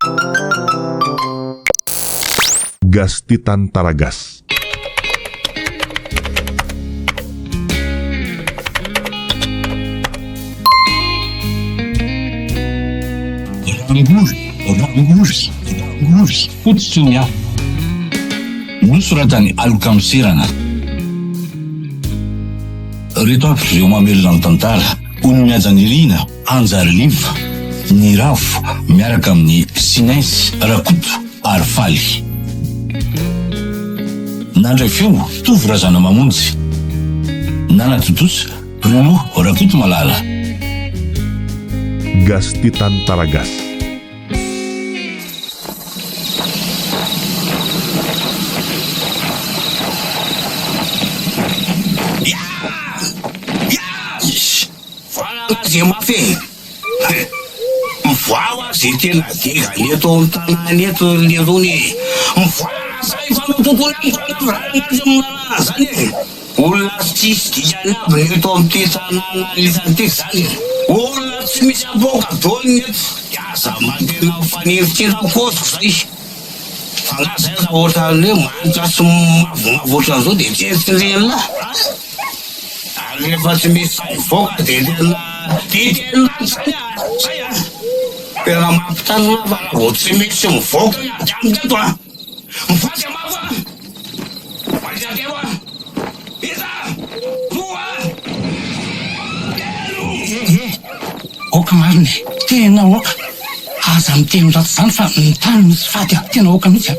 Gas Titan Taragas. Rangory, rangory, rangory, fototry ny afo. Nosoratan'i Aloka Miserana. Ireto avy ireo mamelona ny tantara, Onimihaja Nirina, Anjary Liva, Niravo, miaraka amin'i Sinens, Rakoto ary Faly. Nandray feo, Tovo Razanamamonjy. Nanatontosa, Bruno Rakotomalala. Gasy tia tany Taragasy. Valana ze mafy e! Mivoaha hoa ze tena degany eto an-tanàna eto lerony e! Mivoaha zay fa no tokony hampifanarahana azy amin'ny lalàna zany e! Olona tsisy dikany aby ny eto amin'ity tanàna isany ity zany e! Olona tsy misy apoaka daholo ny eto! De aza mandeha mifanirikiry am-paosiko zay! Fa nga zay raha ohatran'ny hoe manitra sy mavomavo ohatran'izao de tsindritsindrian'lah a! Ary rehefa tsy misy sahy mivoaka dia tena dikena zay a! Zay a! Tena mampitandrina fa raha vao tsy misy mivoaka ny ady amiko eto a! Mivaky mafy a! Maika telo a! Iza! Roa! Telo! Eh eh! Aoka marina e! Tena aoka! Aza miteny ratsy izany fa ny tany misy faty a! Tena aoka mihitsy a!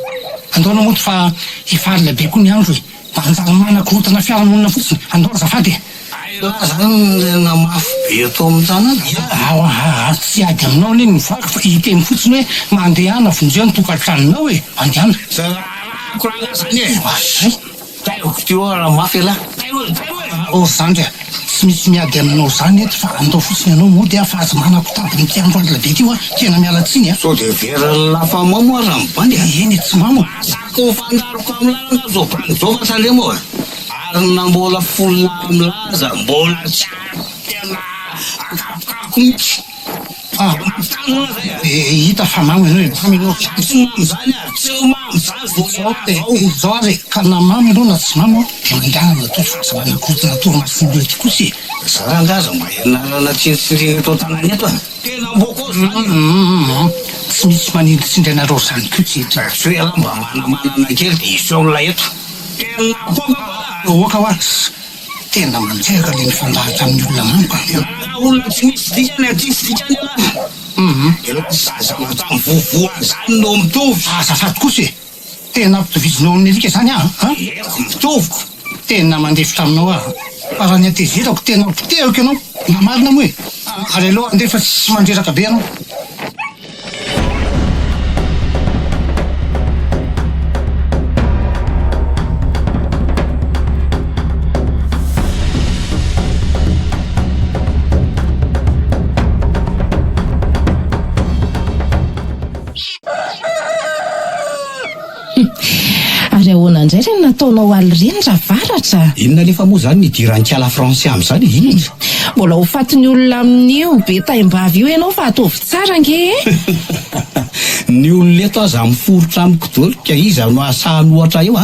Andao aloha mody fa efa alina be koa ny andro e! Manjary manakorontana fiarahamonina fotsiny. Andao azafady e! Hay lahy zany no tena mafy be eto amin'ny tanana a! Aa tsy hiady aminao anie ny vaky fa hiteny fotsiny hoe mandehana vonjeo ny tokantranonao e! Mandehana. Tsy raharahako rangahy zany e! Oay! Tairoko ty oa raha mafy elah! Tairo e! Tairo e! Ô zandry a! Tsy misy miady aminao zany eto fa andao fotsiny ianao mody a fa aza manakotaba ny mpiandro alina be ty oa! Tena miala tsiny a! Sao dia veran'ny fa mamo aza ny bandy a! Eny e tsy mamo a! Ko fantariko amin'ny lalana zao bandy zao fa tandremo e! Ary na mbola folona milaza mbola tsy tena akapokapoka mihitsy. Ah, Mampitandrina zay a! Eh, hita fa mamo ianao e, mamo ianao. Tsy mamo zany a! Tsy mamo zany zao Zao e, zao ary e, ka na mamo ianao na tsy mamo dia mandehana matory fa aza manakorontana torimaso ny olona eto kosa e! Za rangahy aza mba ianarana tsindritsindrina eto an-tanàna eto a! Tena mbôkôzy zany e! Humm tsy misy manindritsindry anareo zany koa tsy eto. Tsy hoe ialahy mba manamanana kely dia hiseho milay eto. Tena apoaka hoa! Aoka hoa! Tena mandreraka le mifandahatra amin'ny olona mamo ka. Raha olona tsy misy dikany a, tsisy dikany ialahy. Humm. Ialahy zaza matam-vovoa zany no mitovy. Azafady kosa e! Tena ampitovizinao amin'ny alika izany aho an! Eko, mitoviko! Tena mandefitra aminao aho. Fa raha ny hatezerako tena potehiko ianao. Na marina moa e! Ary aleo handeha fa tsy mandreraka be ianao. Ary ahoana indray ireny nataonao aly ireny Ravaratra? Inona anefa moa izany ny idiran'i Kiala Francia amin'izany e? Inona? Mbola ho fatin'ny olona amin'io be taim-bava io ianao fa ataovy tsara ange e! Ny olona eto aza miforitra amiko daholo ka iza no hahasahy hanohatra eo a?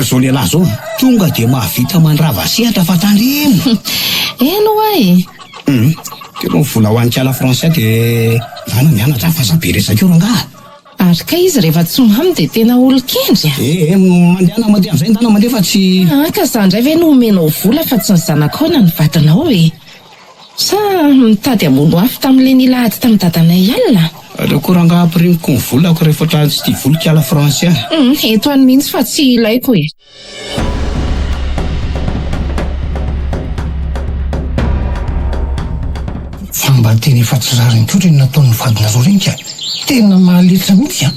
Zao lehilahy zao tonga dia mahavita mandrava sehatra fa tandremo! Eny ho'a e! Hum, telo ny vola ho an'i Kiala Francia dia ndana mianatra fa aza be resaka eo rangaha! Ary kay izy rehefa tsy mamo dia tena olon-kendry a! Eh eh, mandehana mandeha amin'izay ndana mandeha fa tsy. Ah ka za ndray ve no omenao vola fa tsy ny zanakao na ny vadinao e! Sa mitady hamono afo tamin'ilay nila ady tamin'i dadanay alina? Aleoko rangaha ampirimiko ny volako rehefa ohatran'ny tsy tia vola kala Francia. Hum, eto any mihitsy fa tsy ilaiko e! Fa mba tena efa tsy rariny koa ireny nataon'ny vadinareo ireny ka! Tena mahalitra mihitsy an!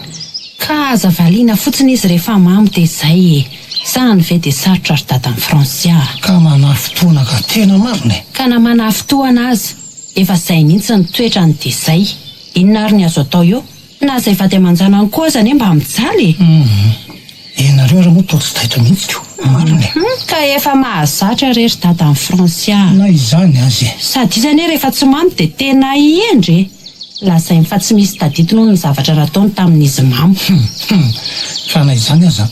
Ka aza valiana fotsiny izy rehefa mamo dia izay e! Zany ve dia sarotra ry dadan'i Francia a! Ka manafintohina ka! Tena marina e! Ka na manafintohana aza, efa zay mihitsy ny toetrany dia zay! Inona ary ny azo atao eo? Na izay vady aman-janany koa aza anie mba mijaly e! Hum! Ianareo ary moa toa tsy taitra mihitsy ko! Marina e! Hum! Ka efa mahazatra re ry dadan'i Francia a! Na izany aza e! Sady izy anie rehefa tsy mamo dia tena hendry e! Lazainy fa tsy misy tadidiny hono ny zavatra nataony tamin'izy mamo. Hum hum, fa na izany aza,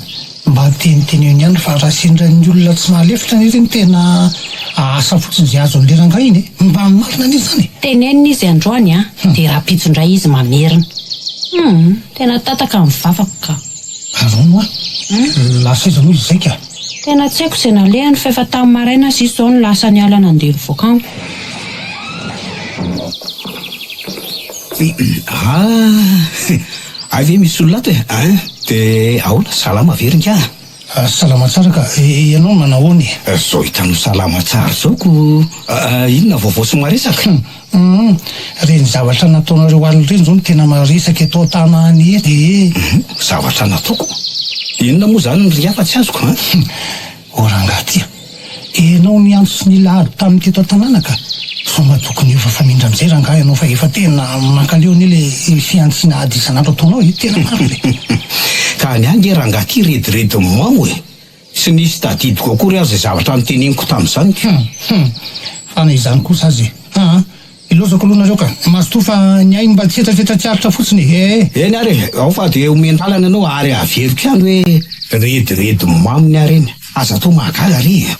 mba teniteneno ihany fa raha sendra ny olona tsy mahalefitra anie ireny tena asa fotsiny izay azon'ilay rangahy iny e! Mba marina anie izany e! Tenenina izy androany an, dia rahampitso indray izy mamerina. Hum, tena tataka ny vavako ka. Ary hono hoa, lasa aiza moa izy izay ka? Tena tsy haiko izay nalehany fa efa tamin'ny maraina aza izy izao no lasa niala nandeha nivoaka amiko. Ah! Hay ve misy olona ato e? Ein! Dia ahoana, salama ve ry ingahy? Salama tsara ka, ianao manahoana e? Izao hitanao salama tsara izao ko, inona vaovao sy maresaka? Hum, ireny zavatra nataonareo alina ireny izao no tena maresaka eto an-tanàna eto e! Zavatra nataoko? Inona moa izany ry hafa tsy azoko an? O rangahy ty a! Enao niantso sy nila ady taminy teto an-tanàna ka! Sao mba tokony hiova famindra amin'izay rangahy ianao fa efa tena mankaleo anie le fihantsiana ady isan'andro ataonao e! Tena marina e! Ka ny ahy nge rangahy ty rediredy mamo e! Tsy nisy tadidiko akory aza izay zavatra noteneniko tamin'izany ka! Hum! Hum! Fa na izany kosa aza e! Aa! Ilaozako aloha nareo ka! Mazotoa fa ny ahy mba tsetratsetra tsy aritra fotsiny e! Ee! Eny ary e! Ao fa dia omen-dalana ianao ary averiko ihany hoe rediredy mamy ny harena. Aza atao mahagaga re e!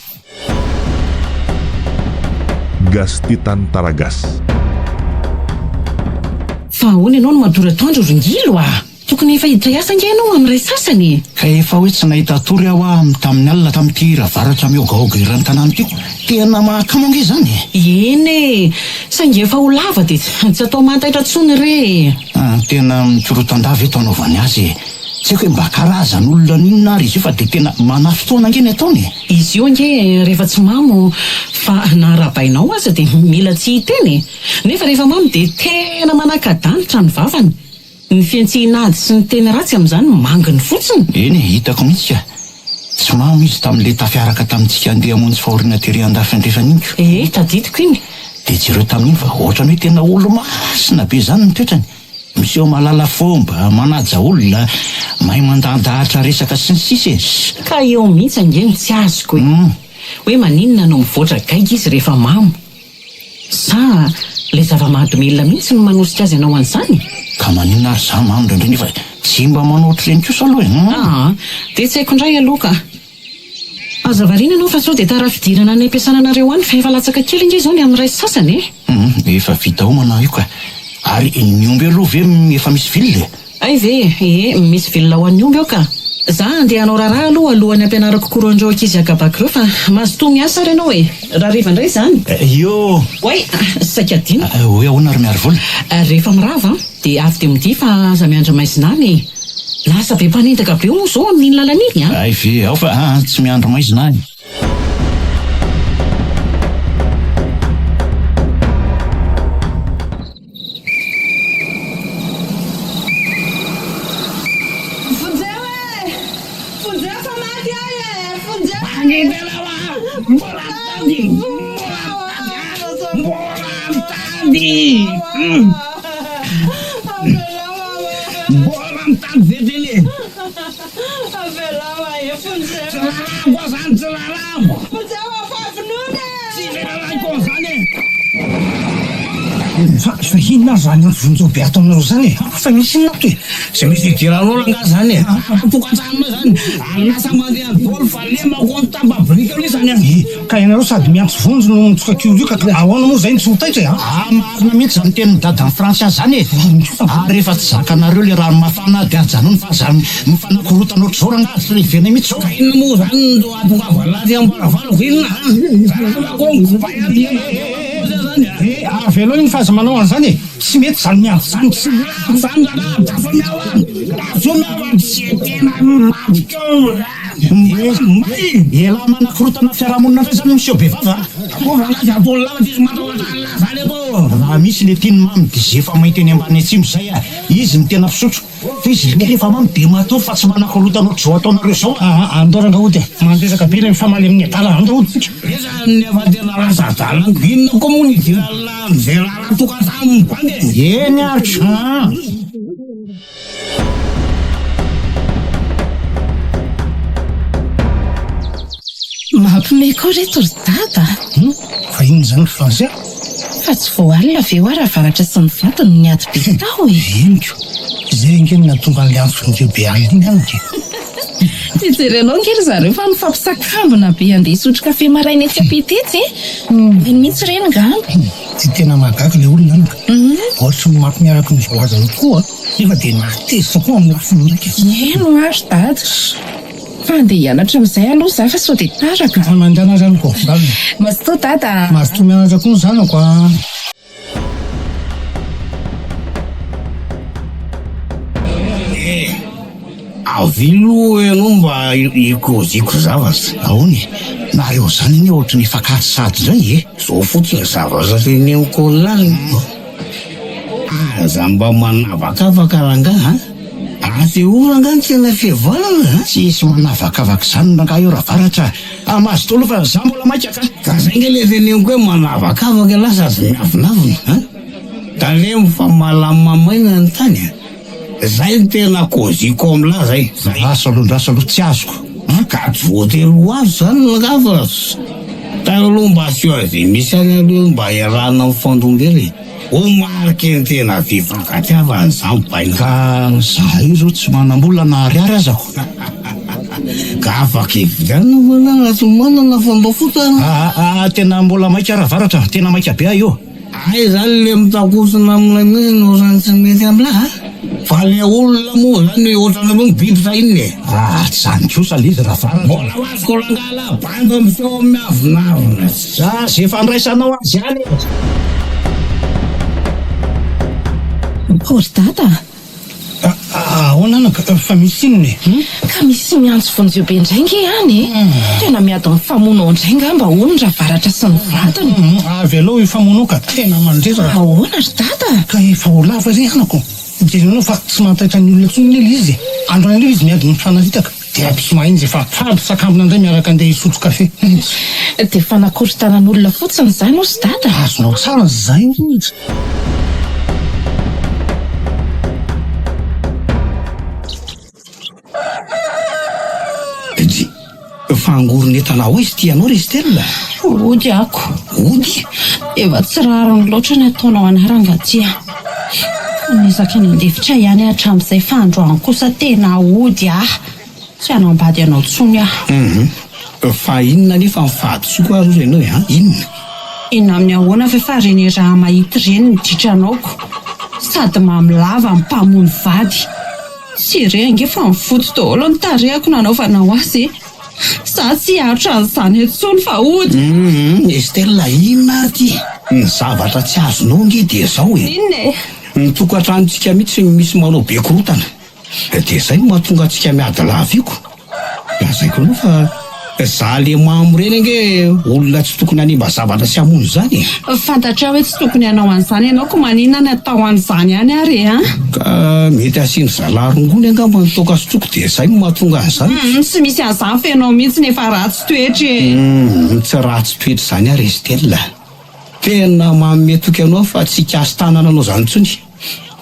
Gasy Titan Taragasy. Fa ahoana ianao no matory atoandro ry Ngilo a! Tokony efa hiditra hiasa ange ianao amin'ny iray sasany e! Ka efa hoe tsy nahita tory aho aho tamin'ny alina tamin'ity hira varatra mihogahoga eran'ny tanàna ity. Tena mahakamo ange izany e! Eny e! Saingy efa ho lava dia tsy atao mahataitra intsony re e! Tena mikorontandava eto anaovany azy e! Tsy haiko hoe mba karazan'olona n'inona ary izy io fa dia tena manafintohina ange ny ataony e! Izy io ange rehefa tsy mamo fa na arahabainao aza dia mila tsy hiteny e! Nefa rehefa mamo dia tena manaka-danitra ny vavany. Ny fihantsiana ady sy ny teny ratsy amin'izany manginy fotsiny. Eny e, hitako mihitsy ka. Tsy mamo izy tamin'ilay tafiaraka tamintsika handeha hamonjy fahoriana tery andafy andrefana iny ko. Ee, tadidiko iny. Dia jereo tamin'iny fa ohatran'ny hoe tena olo-masina be izany ny toetrany. Miseho mahalala fomba, manaja olona, mahay mandahadahatra resaka sy ny sisa e. Ka eo mihitsy ange no tsy azoko e. Hoe maninona no mivoatra gaigy izy rehefa mamo? Sa ilay zava-mahadomelina mihitsy no manosika azy hanao an'izany? Ka maninona ary za mamo indraindray nefa tsy mba manao ohatr'ireny kosa aloha e. Aa, dia tsy haiko indray aloha ka. Aza variana ianao fa sao dia tara fidirana any am-piasana anareo any fa efa latsaka kely ange izao ny amin'ny iray sy sasany e! Hum, efa vita homana io ka. Ary ny omby aloha ve efa misy vilona e? Hay ve e! Ee, misy vilona ho an'ny omby ao ka. Za andeha hanao raharaha aloha alohan'ny hampianarako cours an'ireo ankizy haka-bac ireo fa mazotoa miasa ary ianao e! Rahariva indray izany. Io! Oay! Saika adinoko. Hoe ahoana ry Miarivola? Rehefa mirava dia avy dia modia fa aza miandry maizina any e! Lasa be mpanendaka be hono izao amin'iny lalana iny an! Hay ve! Ao fa tsy miandry maizina any. Vonjeo e! Vonjeo fa maty aho e! Vonjeo! Manindana wa! Mbola mitady! Mbola mitady ah! Mbola mitady! Mbola mitady ve teny e? Avelao aho e! Vonjeo! Tsy rarahako aho zany, tsy rarahako! Vonjeo aho fa vonoina e! Tsy rarahako an'izany e! Fa fa inona ary zany antso vonjeo be ato aminareo zany e? Fa misy inona ato e? Tsy misy idiran'olo angaha zany e? Tokantranonao zany, ary lasa mandeha any daholo fa lemako ny tamba-biriky aloha izany an! Ie, ka ianareo sady miantso vonjy no mitsoka kiolioka ka ahoana moa zay no tsy ho taitra e? Ah, marina mihitsy zany tenin'i dadan'i Francia zany e! Ary rehefa tsy zakanareo le rano mafana de ajanony fa aza mifanakorotana ohatr'izao rangaha, tsy revenay mihitsy zao. Ka inona moa zany no ahatongavana aty am-baravarako inona an? Zanako mikopahy aty am-baravarako zany an! Eh, avelao iny fa aza manao an'izany e! Tsy mety izany miandry izany. Tsy mety izany raharaha, tafa miala, tafa miala, tsy tena maty koa may. Elah manakorotana fiarahamonina indray zany miseho be vava a! Akory rangahy tsy ataony lava tsisy matahotra an'lah zany eto. Raha misy le tiany mamy de zefa mainty eny ambany atsimo zay a! Izy no tena mpisotro. Fa izy le rehefa mamy de matory fa tsy manakorotana ohatr'izao ataonareo zao a! Aa andao rangah hody a! Mandresaka be le mifamaly amin'ny adala, andao hody tsika. Iza no efa tena lasa adala amiko? Inona koa moa no idiran'lah amin'izay raharaha tokantrano ny bandy e? Eny ary ka! Mampime koa reto ry dada a! Fa inona izany ry Francia? Fa tsy vao alina ve hoa Ravaratra sy ny vadiny no niady be tao e? Henoko. Izay ange no nahatonga an'ilay antso vonjeo be alina iny amiko e. Tsy jerenao ange ry zareo fa mifampisakambina be handeha hisotro kafe maraina etsy ampita etsy e! Iny mihitsy ireny ngamba. Dia tena mahagaga ilay olona amiko. Ohatry ny maty miaraka amin'ny voalazanao tokoa nefa dia mahatezitra koa amin'ny lafiny iraika. Eny hoa ry dada. Fa handeha hianatra amin'izay aloha za fa sao dia tara ka. Mandehana zanako ô. Mazotoa dada a. Mazotoa mianatra koa ny zanako a. Eh! Avia aloha ianao mba hikôziko zavatra. Ahoana e? Nareo zany anie ohatry ny efa katy sahady indray e! Zao fotsiny zavatra teneniko an'lah. Aza mba manavakavaka rangaha a! Asehoy rangaha ny tena fihavanana a! Tsisy manavakavaka izany rangaha eo Ravaratra a! Mazotoa aloha fa za mbola maika ka! Ka zay nge le teneniko hoe manavakavaka ialahy sady miavonavona a! Tandremo fa malama maina ny tany a! Zay no tena kôziko amin'lah zay! Ndraso aloha ndraso aloha tsy azoko a! Ka tsy voatery ho azo zany rangaha fa tany aloha mba asio an'izay misy any aloha mba iarahana mifandrombera e! Ho mariky ny tena fifankatiavana izany baina. Ka za io zao tsy manam-bola na ariary aza ko. Ka afaka hividianana vola raha tsy manana fa mba fotana. Aa tena mbola maika Ravaratra, tena maika be aho io. Hay zany le mitakosona amin'ilay mihitsy no ohatran'ny tsy mety amin'lah a! Fa le olona moa zany ohatranareo ny biby sa inona e? Ah tsy zany kosa le izy Ravaratra. Mbola ho azoko rangahy lah bandy miseho miavonavona. Za ze fandraisanao azy ihany e! Ô ry dada a! Ahoana anaka fa misy inona e? Ka misy miantso vonjeo be indray nge any e! Tena miady mifamono ao indray ngamba hono Ravaratra sy ny vadiny. Avelao hifamono ao ka tena mandreraka. Ahoana ry dada? Ka efa ho lava re anako. Jerenao fa tsy mahataitra ny olona intsony anie ilay izy e! Androany indray izy miady mifanaritaka. Dia ampisomaina izy efa fampisakambina indray miaraka andeha hisotro kafe. Dia fanakorontanan'olona fotsiny izany hozy dada? Azonao tsara izay mihitsy. Dji, fa angoron'entana ao izy ity anao ry Estelle? Ody ako. Ody? Efa tsy rariny loatra ny ataonao anah rangaha ty a. Niezaka nandefitra ihany aho hatramin'izay fa androany kosa tena hody aho. Tsy hanambady anao intsony aho. Hum. Fa inona anefa ny fahadisoako ary hozy ianao e an? Inona? Inona amin'ny ahoana ve fa ireny raha mahita ireny ny ditranao ko. Sady mamy lava ny mpamono vady. Tsy re ange fa mifotsy daholo ny tarehiko nanaovanao azy e! Za tsy hiaritra an'izany intsony fa hody. Hum Estelle, inona ary ity? Ny zavatra tsy azonao ange dia izao e! Inona e? Ny tokantranontsika mihitsy no misy manao be korontana. Dia izay no mahatonga antsika miady lava io ko! Lazaiko anao fa za le mamo ireny ange olona tsy tokony hanimba zavatra sy hamono izany e! Fantatrao hoe tsy tokony hanao an'izany ianao ko maninona no atao an'izany ihany ary e an! Ka mety asian-dry zalahy rongony angamba ny toaka sotroiko dia izay no mahatonga an'izany. Humm tsy misy an'izany fa ianao mihitsy no efa ratsy toetra e! Humm tsy ratsy toetra izany aho ry Estelle a! Tena manome toky anao fa tsy hikasi-tanana anao izany intsony.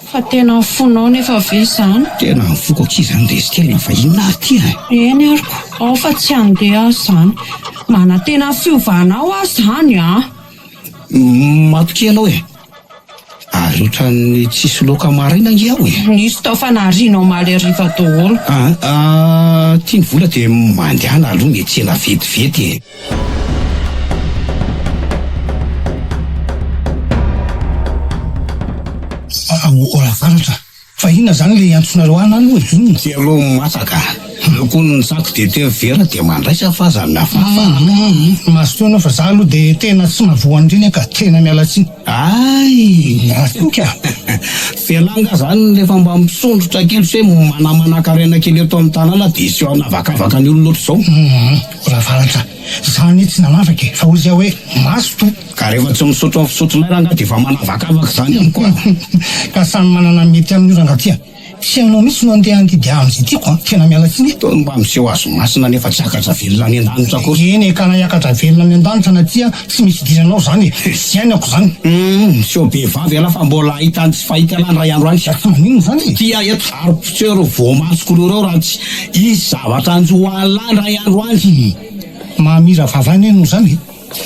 Fa tena ny fonao nefa ve izany? Tena ny foko akia izany ry Estelle fa inona ary ity e? Eny ary ko, ao fa tsy handeha aho izany. Manantena ny fiovanao aho izany an! Matokia ianao e! Ary ohatran'ny tsisy laoka maraina ange aho e! Nisy tao fa nariana omaly hariva daholo. Aa, ity ny vola dia mandehana aloha miantsena vetivety e! Ravaratra, fa inona izany ilay iantsonareo ahy aloha e? Inona? Ty aloha masaka, lokon'ny sako dia teo vera dia mandraisa fa aza mihafahafa. Mazotoa ianao fa za aloha dia tena tsy mahavoa an'ireny aho ka tena miala tsiny. Ay! Matoky aho. F'elah nga zany rehefa mba misondrotra kely sy hoe manamanakarena kely eto amin'ny tanàna dia hiseho hanavakavaka ny olona ohatr'izao? Ravaratra, Za anie tsy nanavaka e, fa hoy aho hoe mazotoa. Ka rehefa tsy misotro ny fisotronay rangahy dia efa manavakavaka izany amiko an! Ka samy manana ny mety aminy io rangahy ty a! Tsy ianao mihitsy no andeha handidy ahy amin'izay tiako an! Tena miala tsiny e! Toa mba miseho azo masina nefa tsy hiakatra velona any an-danitra akory. Eny e, ka na hiakatra velona any an-danitra na tsia, tsy misy idiranao izany e! Tsy iainako izany. Hum, miseho be vava ialahy fa mbola hahita ny tsy fahita ialahy indray andro any. Tsy maninona izany e! Ty aho eto ary potseo ireo voamasoko ireo raha tsy hisy zavatra hanjo an'lah indray andro any. Mahamira vava anie noho izany e!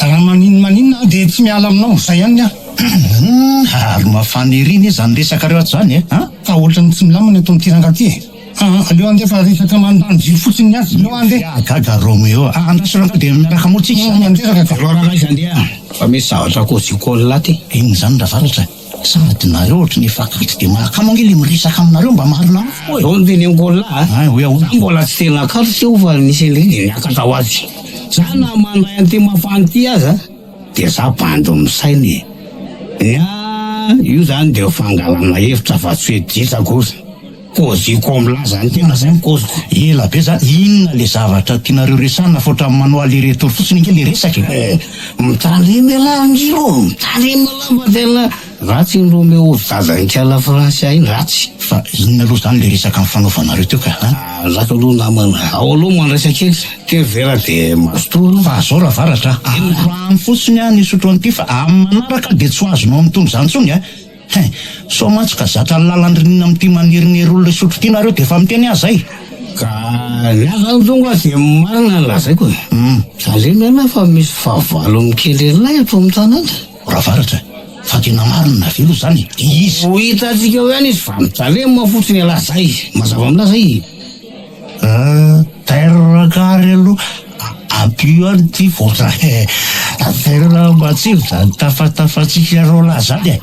Raha maninona maninona aho dia tsy miala aminao, izay ihany ny ahy. Ary mafana ery anie izany resakareo ato izany e! An? Fa ohatran'ny tsy milamina eto amin'ity rangahy ity e! Aa aleo andeha fa resaka mandany jiro fotsiny ny azy, aleo andeha. Ya gaga Roméo a! Andraso rangahy dia miaraka moa tsika izany. Mandreraka ka. Aleo rangahy izy andeha fa misy zavatra kôziko olona aty. Inona izany Ravaratra? Sady nareo ohatry ny efa akaiky dia mahakamo ange le miresaka aminareo mba marina mafy koa e! Zao no teneniko olona a! Hay hoe ahoana? Za mbola tsy tena akaiky teo fa nisy an'ireny dia niakatra ho azy. Za na mandray an'ity mafana ity aza dia za bandy misaina e! Ny ahy io zany dia fangalana hevitra fa tsy hoe ditra akory. Kôziko ao milaza ny tena zay ny kôziko. Ela be zany, inona le zavatra tianareo resahina fa ohatran'ny manao aller retour fotsiny ange le resaka e. Eh, mitandrema elah ndry ô, mitandrema elah fa tena ratsy iny Roméo zazankala Francia iny, ratsy. Fa inona aloha zany le resaka nifanaovanareo teo ka an? Andraso aloha namana, ao aloha mandraisa kely, teo vera de mazotoa aloha. Fa zao Ravaratra a, androany fotsiny aho nisotro an'ity fa amin'ny manaraka dia tsy ho azonao mitondra izany intsony a. Hein! Sao mantsy ka zatra ny lalan-drinina amin'ity manerinery olona hisotro ity nareo dia efa miteny aho zay! Ka ny ahy zany tonga dia marina ny lazaiko e! Tandremo ianao fa misy fahavalo mikendry anay ato amin'ny tanàna. Ravaratra, fa tena marina ve aloha zany e? Dia iza? Ho hitantsika eo ihany izy fa mitandrema fotsiny ialahy zay! Mazava aminà zay? Ah, terre kary aloha ampio any ity voatra terre matsiro zany tafatafatsika roalahy zany e.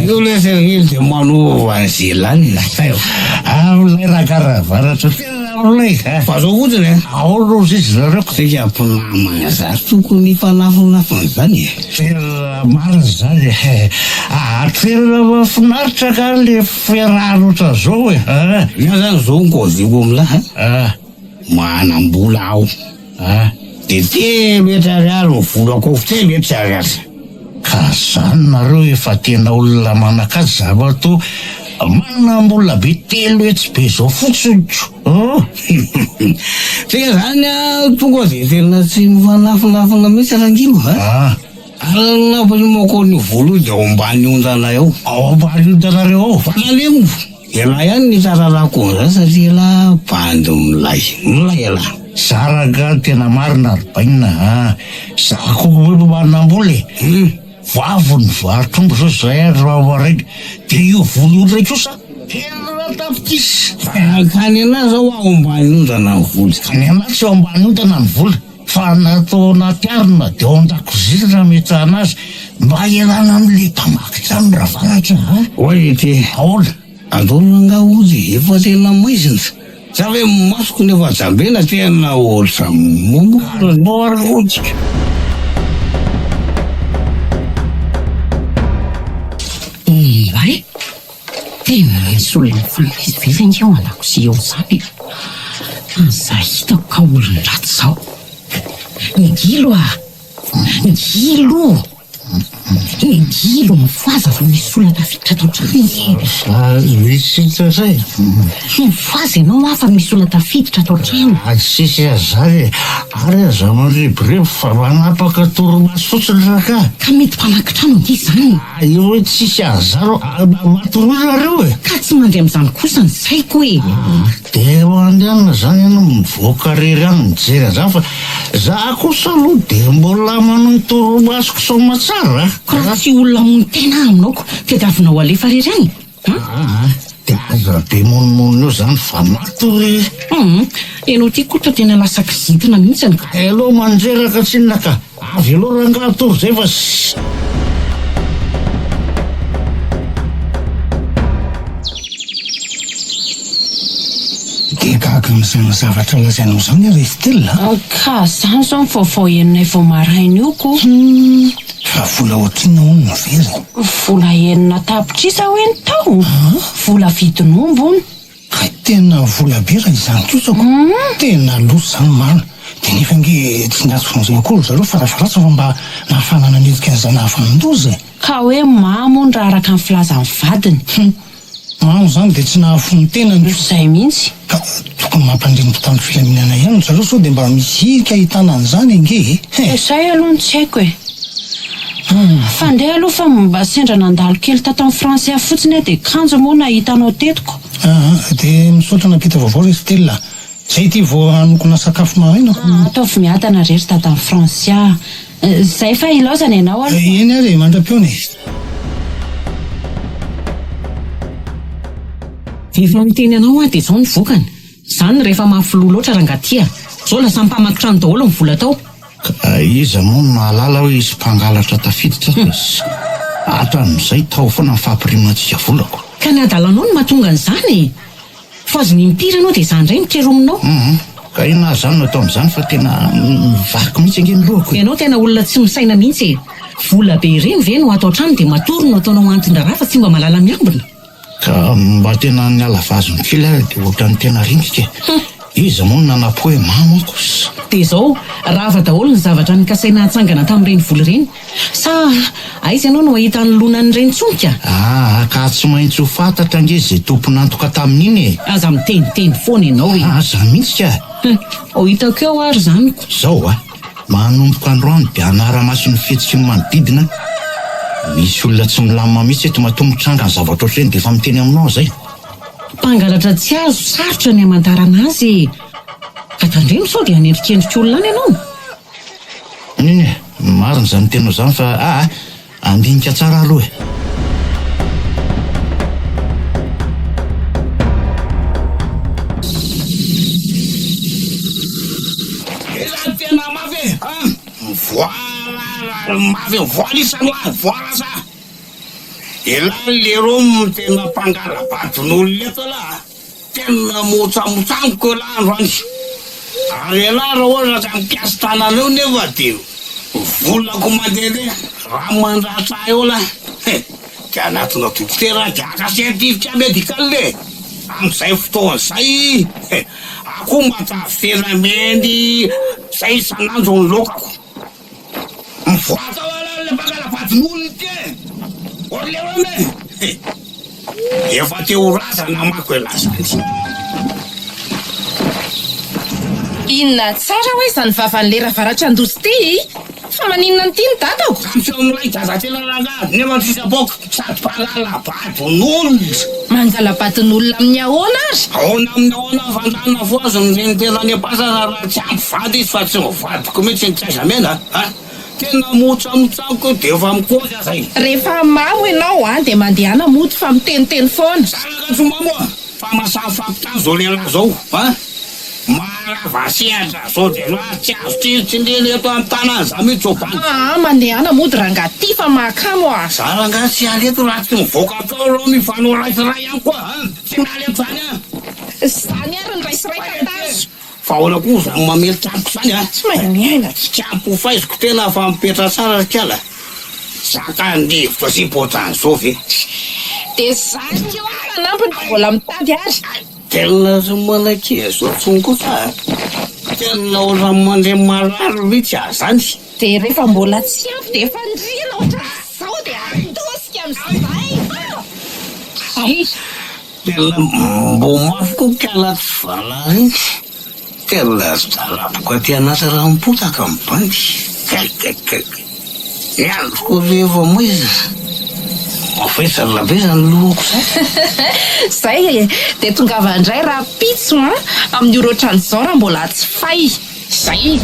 Io le sergil de manova an'izay lany. Amin'ilay ragaravaratra tena amin'ilay. Fa zao fotsiny e. Ahoana ozy izy nareo? Tsika mpinamana zary tokony hifanafinafina zany e. Tena marina zany e. Toerana mahafinaritra ka le fiarahana ohatran'izao e. Ny ahy zany zao ny kôziko amin'lah a. Manam-bola aho. Dia 300 ariary ny volako ao, 300 ariary. Ka zany nareo efa tena olona manakaja za matoa manam-bola be 300 be zao fotsiny ko. Tsika zany a tonga dia tena tsy mifanafinafina mihitsy rangilo a. Ary ny nampinoako an'io vola io dia ao ambany ondanay ao. Ao ambany ondanareo ao? Fa nalemy. Ialahy ihany no itararako an'izany satria ialahy bandy milay. Milay ialahy. Za rangahy tena marina ry bainina a! Za koa manam-bola e! Vao avy nivarotra omby zao zahay andro maraina dia io vola io ndray kosa enina tapitrisa. Ka ny anahy zao ao ambany ondana ny vola. Ny anahy tsy ao ambany ondana ny vola fa natao anaty arina dia ao an-dakozia no nametrahana azy mba hialana amin'ilay mpamaky trano Ravaratra a! Hoy ity. Ahoana? Andao rangaha hody efa tena maizina. Za ve masoko nefa jambena tena ohatran'ny mora rotika. Oay! Tena misy olona mifamezivezy ange ao an-dakozia ao izany e! Aza hitako ka olon-dratsy izao. Ngilo a! Ngilo! Ngilo mifohaza vao misy olona tafiditra ato an-trano e! Misy inona indray? Mifohaza ianao aho fa misy olona tafiditra ato an-trano. Tsisy an'izany e! Ary aza mandrebireby fa manapaka torimaso fotsiny rangahy. Ka mety mpamaky trano ange izany e! Io hoe tsisy an'izany, matoroy nareo e! Ka tsy mandry amin'izany kosa ny saiko e! Dia mandehana zany ianao mivoaka irery any mijery an'izany fa za kosa aloha dia mbola manohy torimasoko soamatsara a! Ko raha tsy olona hamono tena aho aminao ko tadiavinao alefa irery any an! Aa dia aza be monomonona eo zany fa matory e! Hum, ianao ity koa toa tena lasa kizintina mihitsy ka! Hay aloha mandreraka tsinona ka! Avy aloha rangaha hatory zay fa. Dia gaga amin'izany zavatra lazainao izany aho ry Estelle a! Ka izany izao ny vaovao henonay vao maraina io ko! Hum, fa vola ohatrinona hono no very e? Vola 6 tapitrisa hoe ny tao? Vola vidin'omby hono. Hay tena vola be raha izany kosa ko! Tena loza izany marina! Dia nefa ange tsy niantso vonjy akory ry zareo farafaharatsiny fa mba nahafahana nanenjika an'izay nahavanon-doza e! Ka hoe mamo hono raha araka ny filazan'ny vadiny. Hum! Mamo izany dia tsy nahafoy ny tenany ko! Izay mihitsy! Ka tokony mampandre ny mpitandro filaminana ihany ry zareo sao dia mba misy hirika ahitana an'izany ange e! He! Izay aloha no tsy haiko e! Fa ndeha aloha fa mba sendra nandalo kely tato amin'ny Francia fotsiny aho dia kanjo moa nahita anao teto ko. Aa dia misaotra nampita vaovao ry Stella a! Zay ity vao hanokona sakafo maraina ko. Ataovy miadana re ry dadan'i Francia a! Zay fa ilaozana ianao aloha. Eny ary e, mandra-pihaona e! Efa niteny anao aho dia izao ny vokany. Izany rehefa mafy loha loatra rangahy ty a! Izao lasa mpamaky trano daholo ny vola tao. Ka iza moa no mahalala hoe hisy mpangalatra tafiditra ato e? Hatramin'izay tao foana ny fampirimantsika volako. Ka ny hadalanao no mahatonga an'izany e! Fohaziny impiry ianao dia izaho indray no trerominao. Hum, ka inona ary izany no atao amin'izany fa tena mivaky mihitsy ange ny lohako e! Ianao tena olona tsy misaina mihitsy e! Vola be ireny ve no ato an-trano dia matory no ataonao anton-draharaha fa tsy mba mahalala miambina? Ka mba tena niala vazony kely aho dia ohatran'ny tena rendrika e! Iza moa no nanapo hoe mamo aho kosa? Dia izao, rava daholo ny zavatra nokasaina hatsangana tamin'ireny vola ireny. Sa aiza ianao no hahita ny lonan'ireny intsony ka? Aa ka tsy maintsy ho fantatra ange izay tompon'antoka tamin'iny e! Aza miteniteny foana ianao e! Aza mihitsy ka! Hum, ho hitako eo ary izany ko! Izao a! Manomboka androany dia hanara-maso ny fihetsiky ny manodidina aho. Misy olona tsy milamina mihitsy eto matoa mitranga ny zavatra ohatr'ireny dia efa miteny aminao aho izay. Mpangalatra tsy azo, sarotra ny hamantarana azy e! Ka tandremo sao dia hanendrikendrika olona any ianao. Nini e, marina izany teninao izany fa aa, handinika tsara aho aloha e. Ela tena mafy e! An! Mivoara mafy, mivoara isany hoa, mivoara sa! Elah leroa tena mpangala-badin'olona eto elah a! Tena motsamotsamiko elah androany. Ary elah raha ohatra ka mikasi-tanana eo nefa dia volako mandehandeha, raha mandratra ahy eo lah, he! Dia hanatona dokotera dia haka certificat médical e! Amin'izay fotoana izay, he! Akoho matavy tena mendy zay isan'andro ny laokako. Mivoaka ao aloha ilay mpangala-badin'olona ity e! Orléans e! Efa te ho razana manko elah zany. Inona tsara hoe izany vavan'i lera avaratr'Andosy ity? Fa maninona an'ity ny dadako? Zany feo milay zaza tena rangahy nefa tsisy apoaka sady mpangala-badin'olona. Mangala-badin'olona amin'ny ahoana ary? Ahoana amin'ny ahoana fandana fo azy ny reny tena any am-pasana raha tsy ampy vady izy fa tsy mivadiko mihitsy ny tsy aiza mena a! Tena motsamotsamiko io dia efa mikozy aza e! Rehefa mamo ianao a dia mandehana mody fa miteniteny foana. Zanaka tsy mamo a! Fa masahy fampitana zao lehilahy zao a! Maharava sehatra zao dia lahy tsy azo tsindritsindrina eto an-tanana za mihitsy zao bandy. Aa mandehana mody rangahy ty fa mahakamo a! Za rangahy tsy hiala eto raha tsy mivoaka tao aloha mifanao ray sy ray ihany koa a! Tsy miala eto zany a! Zany ary ny ray sy ray tantara. Fa ahoana koa zany mamely tamiko zany a! Tsy mahay miaina. Tsy ampy ho faiziko tena fa mipetra tsara ry kala. Zakan'ny rivotra sy ohatran'izao ve? Dia zany koa ny fanampiny fa mbola mitady ary. Tena tsy manakivy zao tsony koa fa tena ohatran'ny mandeha marary mihitsy aho zany. Dia rehefa mbola tsy ampy dia efa ndriana ohatran'izao dia atosika amin'izay. Hay! Tena mbo mafy koa kala tsy valala iny. Tena daraboka aty anaty ranom-potaka ny bandy. Kay kay kay. Ny andro koa ve efa maizina. Mavesatra be zany lohako zany. Zay e! Dia tongava indray rahampitso an! Amin'ny ora ohatran'izao raha mbola tsy fay. Zay!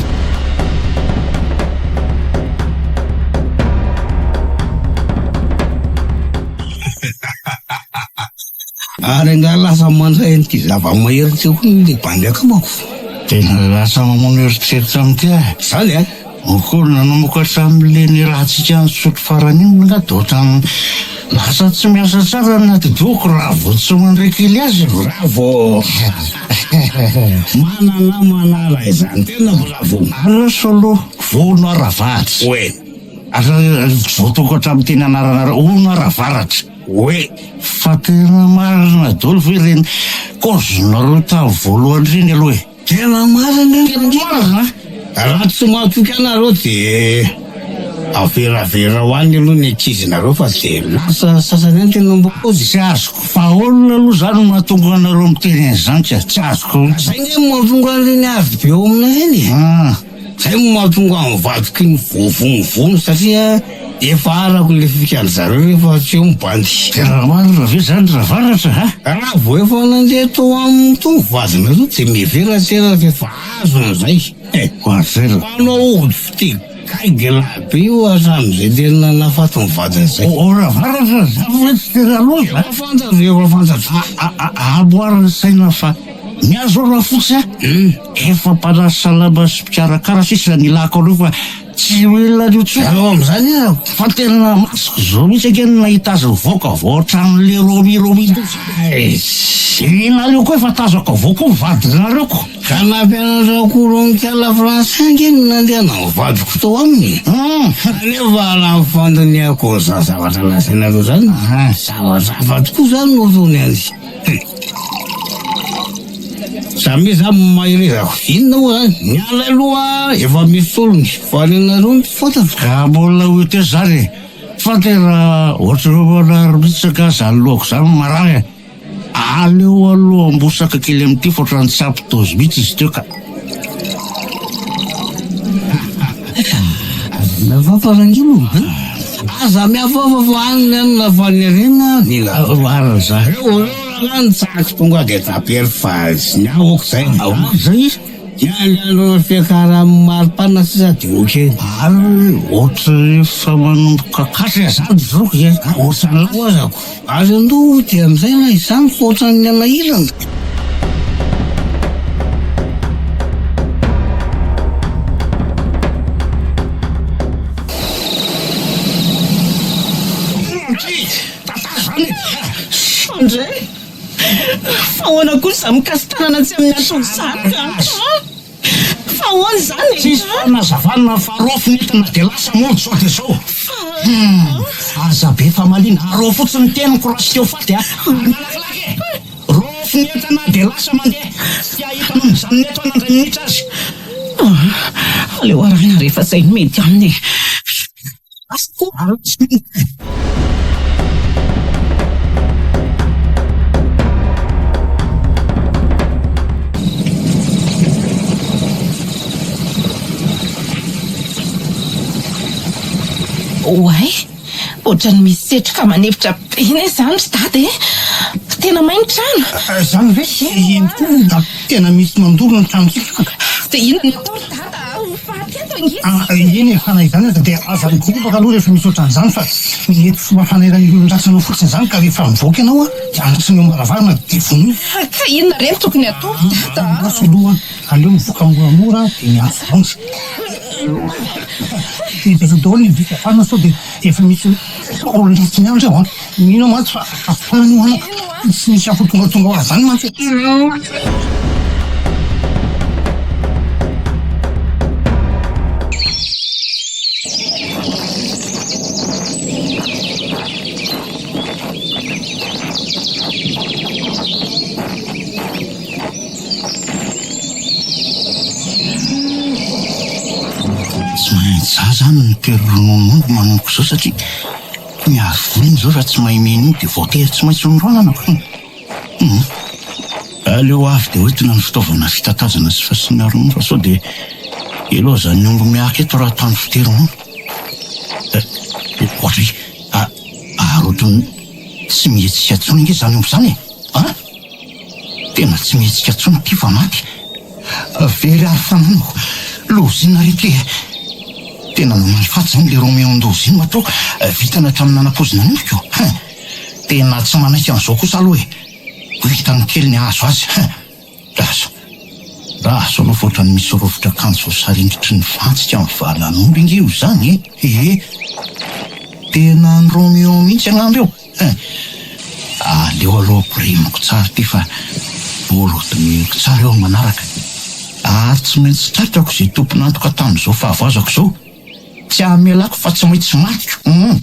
Ary angaha lasa mandray an'ity zava-mahery ity koa ny bandy akamako? Tena lasa mamono eritreritra amin'ity aho. Zany an? Akory nanomboka hatramin'ilay niarahantsika nisotro farany iny angaha dia ohatran'ny lasa tsy miasa tsara ny atidohako raha vao tsy mandray kely azy. Bravo! Manana manala izany tena bravo! Ary Solo, vono ara-varatra. Oe. Ary voatoko hatramin'ny teny anarana hono ara-varatra. Oe. Fa tena marina daholo ve ireny kaozinareo tamin'ny voalohany ireny aloha e? Tena marina io Tena marina a! Raha tsy matoky anareo dia averaverao any aloha ny ankizinareo fa dia lasa sasany any tena mba paozy. Tsy azoko fa ahoana aloha zany no mahatonga anareo miteny an'izany ka? Tsy azoko. Zay nge no mahatonga an'ireny ady be eo aminay ireny e! Zay no mahatonga ny vadiko iny voavonovono satria efa arako le fikan-dry zareo rehefa tsy eo ny bandy. Tena marina ve zany Ravaratra a? Raha vao efa nandeha tao aminy tao ny vadinareo dia mihevera tsena fa efa azony zay e! Marcel. Mpanao ody fitia. Gaigy lahy be io hatramin'izay tena nahafaty ny vadiny izay. O Ravaratra zany ve tsy tena loza? Efa fantatro, efa fantatro. Amboary ny saina fa ny ahy zao Rafotsy a, efa mpanasalama sy mpikarakara sisa ny ilako an'io fa tsy mila an'io intsony. Aleo amin'izany aho. Fa tena masoko zao mihitsy ange no nahita azy nivoaka avy ao an-tranon'le Romy Romy iny. Aiss. Nareo koa efa tazako avao koa ny vadinareo ko. Ka nampianatra korontala français ange no nandehanan'ny vadiko tao aminy e. Kanefa raha ny fandinihako an'izany zavatra lazainareo izany, zavatra hafa tokoa izany no ataony any. Jamais za maherezako. Inona moa zany? Ny anay aloha efa misy solony fa ny anareo no tsy fantatro. Ka mbola ho eo teo zany e. Fa tena ohatran'ny manary mihitsy angaha zany lohako zany marary e. Aleo aloha ambosaka kely amin'ity fa ohatran'ny tsy ampy dose mihitsy izy teo ka. Aza mihafafa rangilo a! Aza mihafafa fa any ny anona fa ny harena mila. Marina izany. Reo reo rangahy ny tsaky tonga dia tapery fa tsy ny ahy ok zay. Ok zay. Miandry andro fiakaran'ny maripana sisa dia ok. Ary ohatran'ny efa manomboka katra izany zoky e. Ohatran'ny laozako. Ary andoha hody amin'izay na izany fa ohatran'ny hanahirana. André, fa ahoana kosa izany mikasi-tanana tsy amin'ny antony izany ka? Fa ahoana izany e? Tsisy fanazavana fa raofy ny entana dia lasa mody zao dia zao. Hum, aza be famaliana, arao fotsiny ny teniko raha tsy te ho faty a! Ary malakilaky e! Raofy ny entana dia lasa mandeha, tsy hahita anao mijanona eto aho na indray minitra aza. Ah, aleo arahina rehefa izay no mety aminy e! Lasa koa, arao fotsiny ny teniko. Oay! Ohatran'ny misy setroka manefotra be anie izany ry dada e! Tena may ny trano! Izany ve? Eny tokoa, da tena misy mandoro ny tranontsika ka! Dia inona no atao ry dada a? Ho faty eto ange Ah, isika! eny e, fa na izany aza dia aza mikoropaka aloha rehefa misy ohatran'izany fa mety fomba fanairan'ny olon-dratsy anao fotsiny izany ka rehefa mivoaka ianao dia andraso ny eo am-baravarana dia vonoy. Ka inona re no tokony atao ry dada a? Andraso aloha, aleo mivoaka moramora dia miantso vonjy. Dia daholo ny vita vanona sao dia efa misy olon-dratsy miandry ao an! Mino aho mantsy fa afahana io anaka, tsy misy afo tongatonga ho azy izany mantsy e! Tsy maintsy za zany no mitery ronono omby manomboka izao satria miaro vola iny izao raha tsy mahay miheno iny dia voatery tsy maintsy miroanana ko. Hum. Aleo avy dia hoentina ny fitaovana fitatazana sy fasiana ronono fa sao dia elo aza ny omby miahaka eto raha tany fitery ronono. Eh, ohatry, ary ohatry ny tsy mihetsika intsony ange izany omby izany e! An? Tena tsy mihetsika intsony ity fa maty. Very ary fananako. Lozina re ty e. Tena namaly faty izany le Roméo Ndozy iny matoa vitany hatramin'ny nanapoizina ny oloko. Hein! Tena tsy manaiky an'izao kosa aloha e. Ho hitany kely ny hahazo azy. Hein! Lasa. Lasa aloha fa ohatran'ny misy rovitra akanjo voasaringotry ny fantsika amin'ny valan'omby ange io izany e. Ee. Tena an'i Roméo mihitsy angamba io. Hein! Aleo aloha ampirimiko tsara ity fa mbola ho dinihiko tsara eo amin'ny manaraka. Ary tsy maintsy tratrako izay tompon'antoka tamin'izao fahavoazako izao. Tsy hamelako fa tsy maintsy matiko. Hum!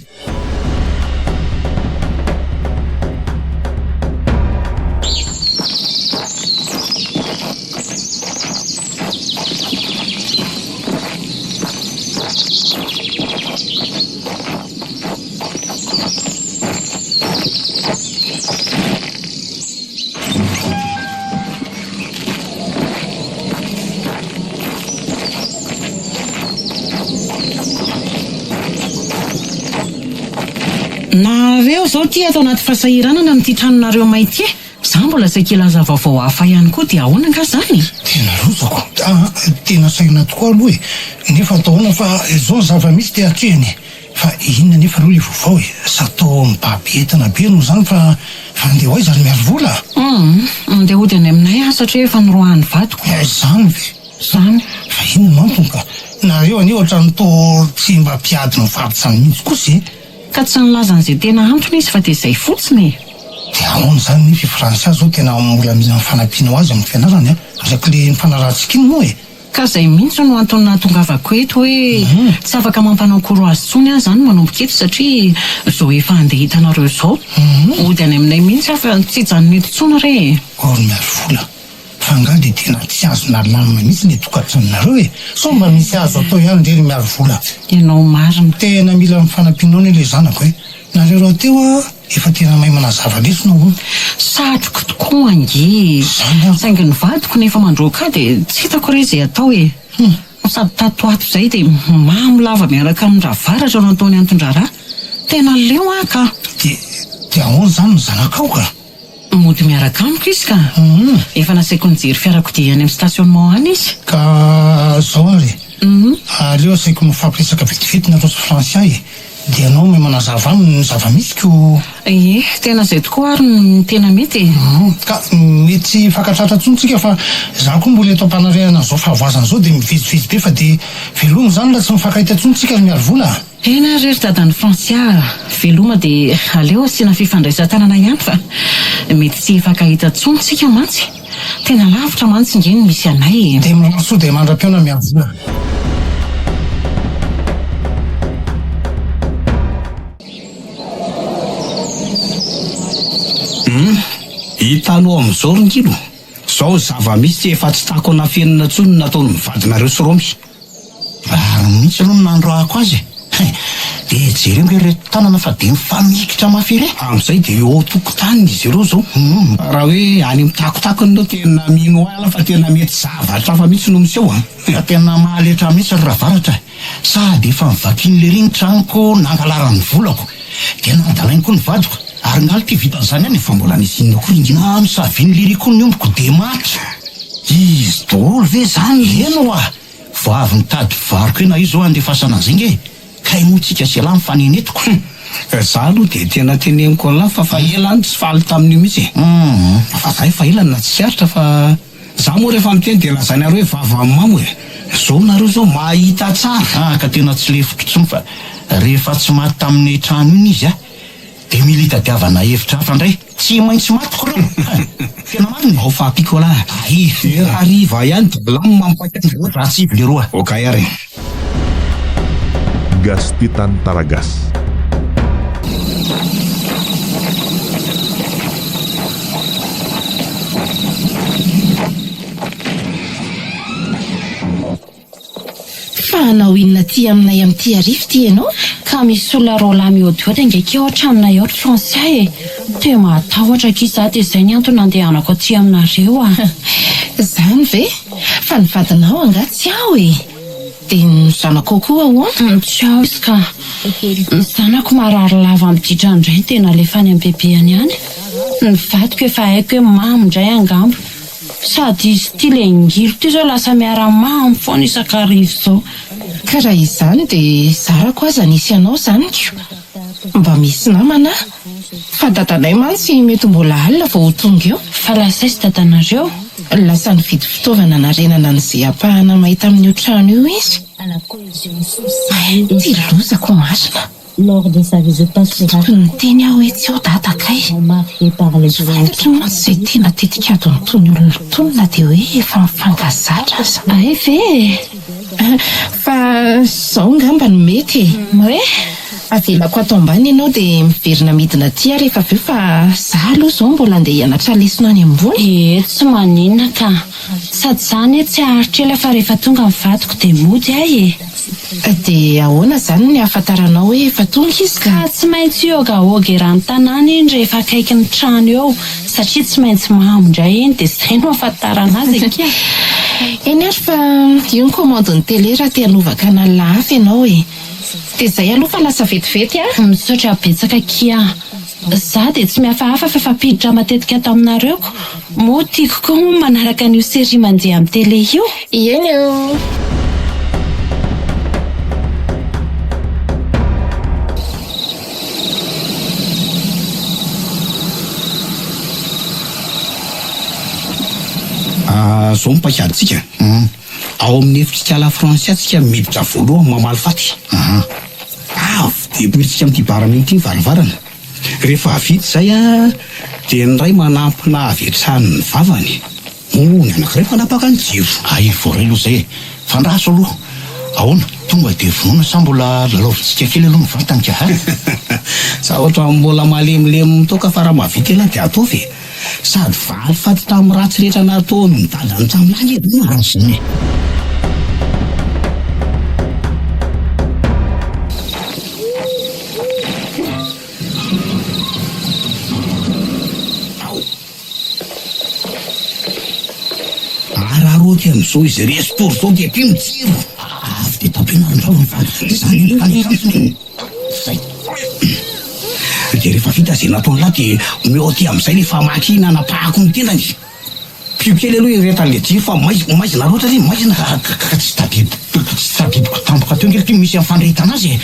Nareo zao ty ato anaty fahasahiranana amin'ity tranonareo may ity e! Za mbola saika hilaza vaovao hafa ihany koa dia ahoana angaha izany e? Tena lozako a! Tena sahirana tokoa aloha e! Nefa atao ahoana fa izao ny zava-misy dia atrehina e! Fa inona anefa aloha ilay vaovao e? Sa toa mibaby entana be ianao izany fa fa andeha ho aiza ry Miarivola a? Humm, andeha hody any aminay aho satria efa noroahan'ny vadiko. Izany ve? Izany. Fa inona no antony ka? Nareo anie ohatran'ny toa tsy mba mpiady mivady izany mihitsy kosa e! Ka tsy nilaza an'izay tena antony izy fa dia izay fotsiny e! Dia ahoana izany nefa i Francia izao tena mbola mila ny fanampianao azy amin'ny fianarany a! Araka ilay nifanarahantsika iny moa e! Ka izay mihitsy no antony nahatongavako eto hoe tsy afaka mampanao cours azy intsony aho izany manomboka eto satria izao efa handeha hitanareo izao. Hody any aminay mihitsy aho fa tsy hijanona eto intsony re e! Or Miarivola, fa angaha dia tena tsy azo nalamina mihitsy ilay tokantranonareo e? Sao mba misy azo atao ihany re ry Miarivola? Ianao marina. Tena mila ny fanampianao anie ilay zanako e! Nareo rahateo a, efa tena mahay manazava lesona hono. Satriko tokoa ange e! Saingy ny vadiko nefa mandroaka ahy dia tsy hitako re izay atao e! Sady tato ho ato izay dia mamo lava miaraka amin-dRavaratra no ataony anton-draharaha. Tena leo aho ka! Dia dia ahoana izany ny zanakao ka? Mody miaraka amiko izy ka! Efa nasaiko nijery fiarakodia any amin'ny stationnement any izy. Ka zao ary e! Aleo asaiko mifampiresaka vetivety nareo sy Francia e! Dia ianao mahay manazava aminy ny zava-misy ko! Ie, tena izay tokoa ary no tena mety e! Ka mety tsy hifankatratra intsony tsika fa za koa mbola eto am-panarenana an'izao fahavoazana izao dia mivezivezy be fa dia veloma izany raha tsy mifankahita intsony tsika ry Miarivola a! Eny ary ry dadan'i Francia a! Veloma dia aleo asiana fifandraisan-tanana ihany fa mety tsy hifankahita intsony tsika mantsy. Tena lavitra mantsy nge ny misy anay e! Dia mirary soa dia mandra-pihaona Miarivola. Hum! Hitanao amin'izao ry Ngilo, izao zava-misy efa tsy takona afenina intsony ny nataon'ny vadinareo sy Romy. Rariny mihitsy aloha ny nandroahako azy e! Hein! Dia jereo nge ireto tanana fa dia mifamikitra mafy ery e! Amin'izay dia eo an-tokotaniny izy ireo izao. Raha hoe any amin'ny takotakony ireo tena mino ahy fa tena mety zavatra hafa mihitsy no miseho an! Fa tena mahaletra mihitsy ry Ravaratra e! Sady efa novakian'lery ny tranoko, nangalarany ny volako, dia nadalainy koa ny vadiko, ary ngaly ity vitan'izany ihany e! Fa mbola nisy inona koa ry Ngina? Namosavian'lery koa ny ombiko dia maty! Izy daholo ve izany? Eny hoa! Vao avy nitady mpivaroka eo izao handefasana azy inge e! Kay moa tsika sy elah mifanena eto ko! Hum! Za aloha dia tena teneniko anlah fa fa ela aho no tsy faly tamin'io mihitsy e! Fa za efa ela no nahatsikaritra fa za moa rehefa miteny dia lazainareo hoe vavan'ny mamo e! Zao nareo zao mahita tsara! Ah ka tena tsy lefiko intsony fa rehefa tsy maty tamin'ny trano iny izy ah! Dia mila itadiavana hevitra hafa indray. Tsy maintsy matiko ireo. Tena marina e. Ao fa Piccola. Ay. Hariva ihany dia milamina mampaky. Ratsy leroa. Ok ary. Gasy Titan Taragasy. Fa hanao inona aty aminay amin'ity hariva ity ianao? Ka misy olona roalahy miodiody ange akia ao an-tranonay ao ry Francia e! Te mahatahotra akia za dia izay ny antony nandehanako aty aminareo a! Izany ve? Fa ny vadinao angaha tsy ao e? Dia ny zanakao koa ahoana? Tsy ao izy ka! Ny zanako marary lava miditra indray dia nalefa any amin'ny bebeany any. Ny vadiko efa haiko hoe mamo indray angamba. Sady izy ity le ngilo ity zao lasa miara mamo foana isak'hariva izao. Ka raha izany dia zarako aza nisy anao izany ko. Mba misy namana aho. Fa dadanay mantsy mety mbola alina vao ho tonga eo. Fa lasa aiza dadanareo? Lasa nividy fitaovana hanarenana an'izay ampahana may tamin'io trano io izy. Hay, ity lozako marina. Tsy tokony niteny aho hoe tsy ao dada kay. Tsy fantatro mantsy izay tena tetik'adin'itony olona itony na dia hoe efa mifankazatra aza. Hay ve e! Fa izao angamba no mety e! Hoe? Avelako ato ambany ianao dia miverina midina aty aho rehefa avy eo fa za aloha izao mbola andeha hianatra lesona any ambony. Ee, tsy maninona ka. Sady za anie tsy haharitra ela fa rehefa tonga ny vadiko dia mody aho e! Dia ahoana izany ny ahafantaranao hoe efa tonga izy ka? Ka tsy maintsy hiogaoga eran'ny tanàna iny rehefa akaiky ny trano eo satria tsy maintsy mamo indray iny dia izay no ahafantarana azy akia! Eny ary fa io ny commande-n'ny télé raha te hanova canal hafa ianao e! Dia izay aloha fa lasa vetivety a! Misaotra betsaka akia! Za dia tsy mihafahafa fa efa mpiditra matetika ato aminareo ko. Moa tiako koa moa manaraka an'io série mandeha amin'ny télé io. Eny ô! Ah, zao ny paikadintsika. Ao amin'ny efitr'ikala Francia tsika miditra voalohany mamaly faty. Avy dia poirintsika amin'ity bara mena ity ny varavarana. Rehefa vita izay dia ny iray manampina avy hatrany ny vavany, moa ny anankiray manapaka ny jiro. Hay voaray aloha izay e! Fa andraso aloha! Ahoana? Tonga dia vonoina sa mbola lalaovintsika kely aloha ny vatany ka ha? Za ohatran'ny mbola malemilemy mitoaka fa raha mahavita elah dia ataovy e! Sady valifaty tamin'ny ratsy rehetra nataon'ny dadany tamin'ahy anie ve marina izany e! Ao! Araraoty amin'izao izy resto izao dia aty ny jiro! Avy dia tapenaro ny vavany fa izany any an-tranony. Zay. Dia rehefa vita izay nataon'lah dia omeo aty amin'izay ilay famaky nanapahako ny tendany. Pio kely aloha iretan'ilay jiro fa maizina loatra ry maizina. Ka tsy tadidiko tsy tadidiko tampoka teo ange ity misy amin'ny fandrehetana azy e.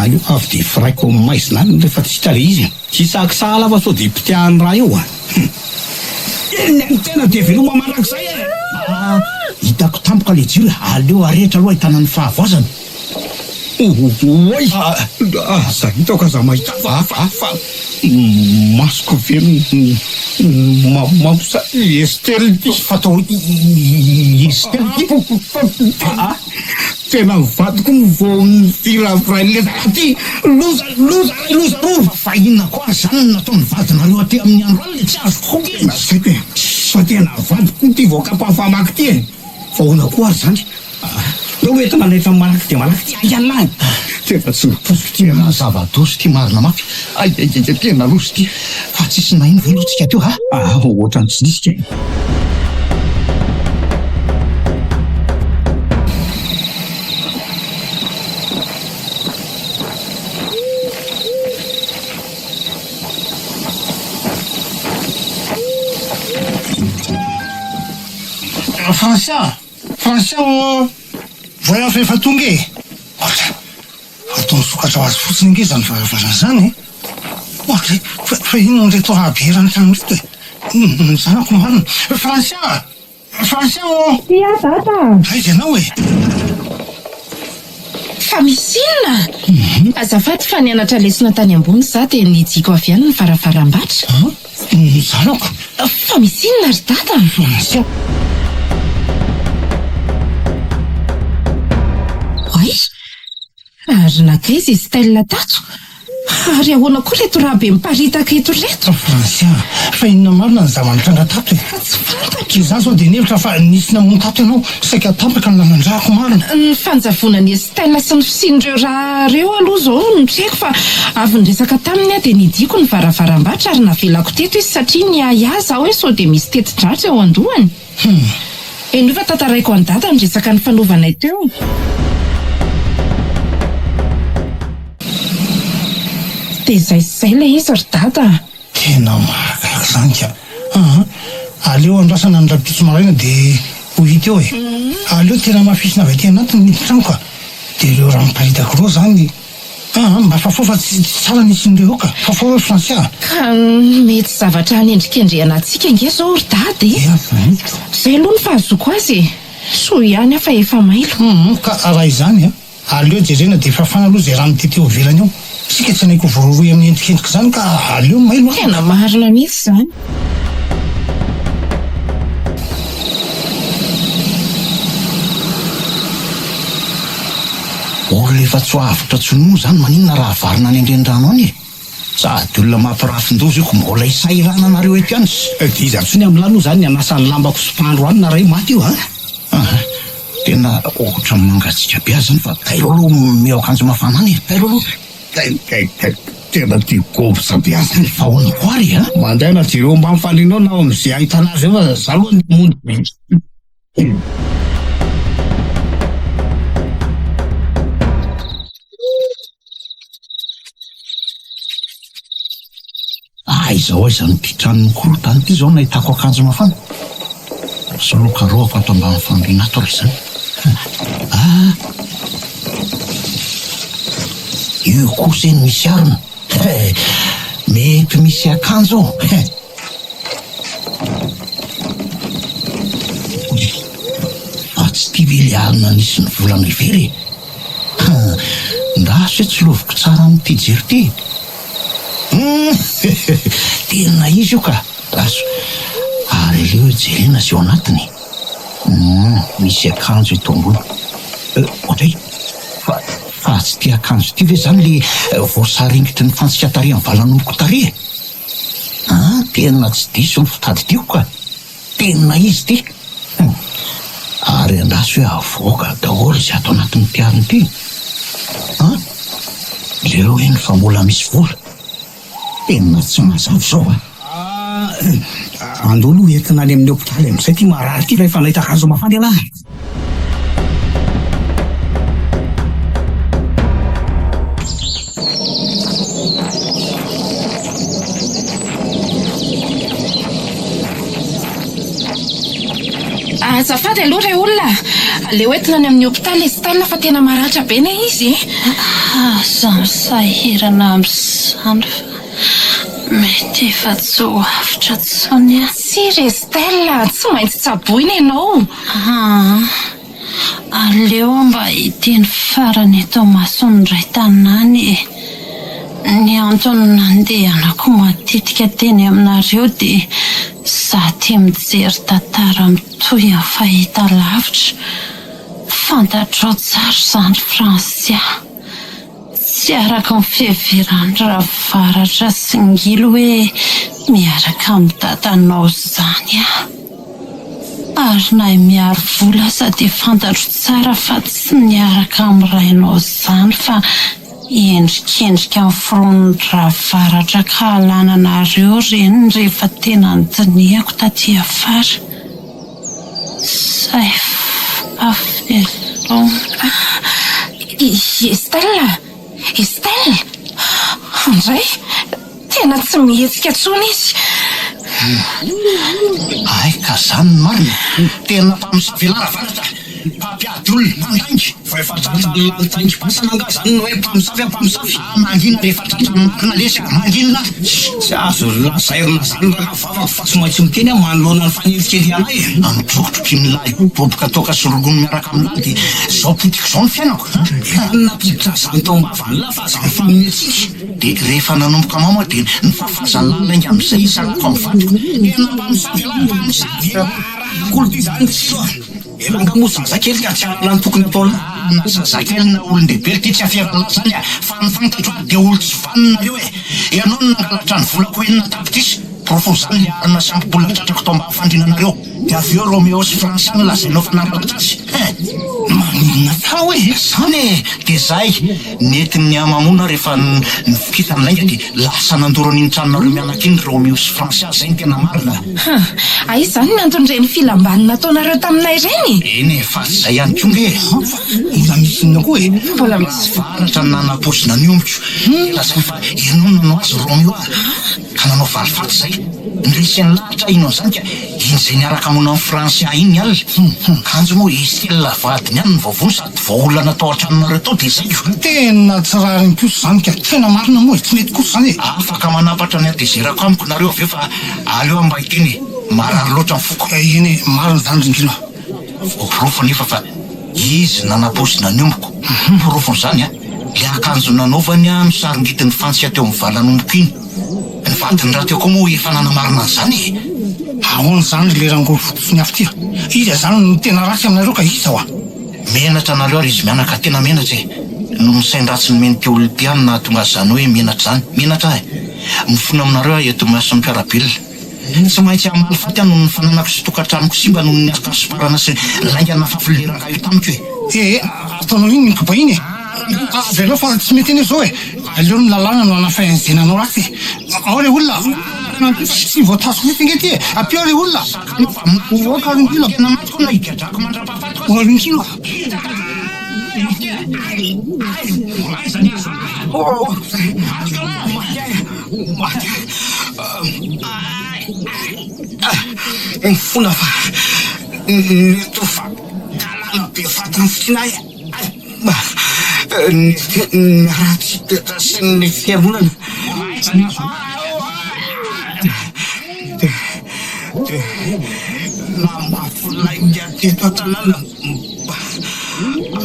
Aleo avy dia firaiko amin'ny maizina any rehefa tsy hita ilay izy. Hisakisahala fa sao dia pitiahan'ny raha eo a. Eny ny tena dia veloma mandrakizay e. Ah, hitako tampoka ilay jiro e. Aleo arehitra aloha ahitana ny fahavoazana. Oay! Aza hitako aza mahita fa fa fa masoko ve no mamomamo sa i Estelle ity? Fa atao i Estelle ity? Aa! Tena ny vadiko no vao niviravirain'ilay zalahy ity! Loza loza ray loza roa! Fa inona koa ary izany no nataon'ny vadinareo aty amin'ny andro alina e? Tsy azoko koa Tena tsy haiko e! Fa tena vadiko ity voakapan'ny famaky ity e! Fa ahoana koa ary izany? Ndao aloha entina alefa malaky dia malaky ty haingana lahy. Tena tsy notosiko ty Tena zava-doza ity marina mafy. Ay ay ay tena loza ity. Fa tsisy naheno ve aloha tsika teo ha? Ah ohatran'ny tsy nisy kay. Francia! Francia ô! Voyant fa efa tonga e! Ohatra, atao misokatra ho azy fotsiny ange izany varavarana izany e! Ohatra, fa, fa inona ireto raha be eran'ny trano ireto e? Ny zanako marina. Francia! Francia ô! Ty aho dada a! Aiza ianao e? Fa misy inona? Azafady fa nianatra lesona tany ambony izaho dia nijiko avy any ny varavaram-batra. Ny zanako. Fa misy inona ry dada? Francia. Oay! Ary nankaiza i Stella tato? Ary ahoana koa ireto rà be miparitaka eto ireto? Francia, fa inona marina ny zava-nitranga tato e? Tsy fantatro. Izaho izao dia nihevitra fa nisy namono tato ianao, saika tapaka ny lalan-drako marina. Ny fanjavonan'i Estelle sy ny fisian'ireo rà ireo aloha izao no tsy haiko fa avy niresaka taminy aho dia nidiako ny varavaram-batra ary navelako teto izy satria niahiahy izaho hoe sao dia misy teti-dratsy ao an-dohany. Hum. Henoy fa tantaraiko an'i Dada ny resaka nifanaovanay teo. Dia izay sy izay ilay izy ry Dada a! Tena mahagaga izany ka! Aa! Aleo andrasana ny rahampitso maraina dia ho hita eo e! Aleo tena hamafisina avy aty anatiny ny trano ka! Dia ireo rano miparitaka ireo izany aa! Mba fafao fa tsy tsara ny hisian'ireo eo ka! Fafao hoe Francia a! Ka mety zavatra hanendrikendrehana antsika ange izao ry Dada e! Izay aloha ny fahazoako azy e! Soa ihany aho fa efa mailo. Hum! Ka raha izany a! Aleo jerena dia fafana aloha izay rano mitete eo ivelany eo. Isika tsy hanaiky ho voarohirohy amin'ny endrikendrika izany ka aleo mailo an! Tena marina mihitsy izany. Olona efa tsy ho avotra tsony moa izany maninona raha avarina any an-drenirano any e? Sady olona mampirafin-doza io ko mbola hisahirana anareo eto ihany sy. Dia iza intsony amin'lah aloha izany ny hanasa ny lambako sy mpandro any na ray maty io a? Aha, tena ohatran'ny mangatsiaka be aza izany fa tairo aloha omeo akanjo mafana any e, tairo aloha. Kay kay kay, tena tia gobsa be aza izany fa ahoana koa ary a? Mandehana jereo ambany fandriana ao na ao amin'izay ahitana azy eo fa za aloha andeha hamonjy. Aiza ho aiza amin'ity trano mikorontana ity izao no nahitako akanjo mafana? Sao aloha karohako ato ambany fandriana ato raha izany. Ah! Io kosa eny misy harona. Mety misy akanjo ao. Fa tsy ity ve ilay alina nisy ny volana very e? Ndraso e tsy loviko tsara amin'ity jery ity e! Hum! Tena izy io ka! Ndraso, ary aleo jerena izay ao anatiny e! Hum! Misy akanjo eto ambony. Euh! Oadray! Fa, fa tsy ity akanjo ity ve izany ilay voasaringotry ny fantsika tary amin'ny valan'ombiko tary e? Ah! Tena tsy diso ny fitadidiako ka! Tena izy ity! Hum! Ary andraso hoe avoaka daholo izay ato anatin'ity harona ity. An! Jereo eny fa mbola misy vola. Tena tsy mazava izao an! Ah! Andao aloha entina any amin'ny hopitaly amin'izay ity marary ity raha efa nahita akanjo mafana ialahy. Azafady aloha re olona a! Aleo entina any amin'ny hopitaly i Stella fa tena maratra be anie izy e! Aza misahirana amin'izany fa mety efa tsy ho avotra intsony aho. Tsia ry Estelle a! Tsy maintsy tsaboina ianao! Aa! Aleo aho mba hiteny farany eto imason'ny ray tanàna e! Ny antony nandehanako matetika teny aminareo dia za tia mijery tantara mitohy amin'ny fahitalavitra. Fantatrao tsara izany Francia. Tsy araka ny fiheveran'i Ravaratra sy Ngilo hoe miaraka amin'i dadanao izany aho. Ary na i Miarivola aza dia fantatro tsara fa tsy niaraka amin'ny rainao izany fa endrikendrika noforonin'i Ravaratra kahalana anareo ireny rehefa tena nodinihako taty afara. Zay fa veloma. I Estelle! Estelle! Andray! Tena tsy mihetsika intsony izy. Hay ka zany ny marina. Tena mpamosavy elah Ravaratra. Mpampiady olona, mpandainga. Vao efa tratran'ny lalin-taingim-pasana angaha zany ny hoe mpamosavy a mpamosavy? Ah mangina rehefa tratran'ny marina lesy a! Mangina! Tsy azo lazairina zany rangaha vavako fa tsy maintsy miteny aho manoloana ny fanendrikendrehana ahy e! Mitrokitroky ny lahy koa boboka toaka sy rongony miaraka amin'lahy dia zao potika zao ny fiainako a! Efa nampiditra zany tao am-bavan'lah fa aza mifanome tsiny. Dia rehefa nanomboka mamo aho dia nifafazan'lah lainga amin'izay hisarahako amin'ny vadiko. Tena mpamosavy elah mpamosavy e! Raha kolo ty zany tsilo a! Elah angaha moa zazakely ka tsy hahalala ny tokony ataon'lah? Na zazakely na olon-dehibe ity tsy aferan'lah zany a! Fa ny fantatro ary dia olon-tsy vanona nareo e! Ianao no nangalatra ny volako 6 tapitrisa, porofon'izany le arina sy ampoule tratrako tao ambany fandrinanareo. Dia avy eo Romeo sy Francia no lazainao fa nangalatra azy hein! Maninona tao e! Zany e! Dia zay, nentin'ny hamamoana rehefa nivokitan'ny lainga dia lasa nandoro an'iny tranonareo mianaka iny Romeo sy Francia, zay no tena marina. Hum! Aiza izany ny anton'ireny filam-bany nataonareo taminay ireny e? Eny e, fa tsy zay ihany koa nge e! Fa mbola misy inona koa e? Mbola misy. Varatra no nanapoizina ny ombiko, dia lazainy fa ianao no nanao azy Romeo a! Ka nanao valifaty zay. Niresy ny lahatra aho ino an'izany ka Iny izay niaraka hamono an'i Francia iny ny alina. Hum hum kanjo moa Estelle vadiny ihany no voavono sady voaolana tao an-tranonareo tao dia izay ko. Tena tsy rariny kosa izany ka! Tena marina moa e! Tsy mety kosa izany e! Afaka manampatra ny hatezerako amiko nareo avy eo fa aleo aho mba hiteny e! Marary loatra ny foko. Eny e, marina izany ry Ngilo a! Voaporofo anefa fa izy nanapaozina ny ombiko. Porofon'izany an, le akanjo nanaovany an no saringitin'ny fantsika teo amin'ny valan'ombiko iny. Ny vadiny rahateo koa moa efa nanamarina an'izany e! Ahoana izany ry le rangory fotsy ny afo ty a? Iza izany no tena ratsy aminareo ka iza oa? Menatra anareo ary izy mianaka, tena menatra e! Noho ny sain-dratsy nomen'ity olona ity ahy no nahatonga azy izany hoe menatra izany. Menatra aho e! Mifona aminareo aho eto imason'ny mpiara-belona. Tsy maintsy hamaly faty aho noho ny fananako sy tokantranoko simba noho ny hakasoparana sy lainga nafafin'ilay rangahy io tamiko e! Ee, ataonao inona iny kibay iny e? Avelao fa tsy mety anie izao e! Aleo ny lalàna no hanafay an'izay nanao ratsy e! Ao re olona a! Tsy voatazoko mihitsy ange ity e! Ampio re olona! Oka ry Nkilo a! Ô ry Nkilo a! Maty aho! Mifona fa mety ho fankahalana be faty ny fitsiana ahy. Ny ratsy toetra sy ny fialonana. Dia namafy lainga teto an-tanàna mba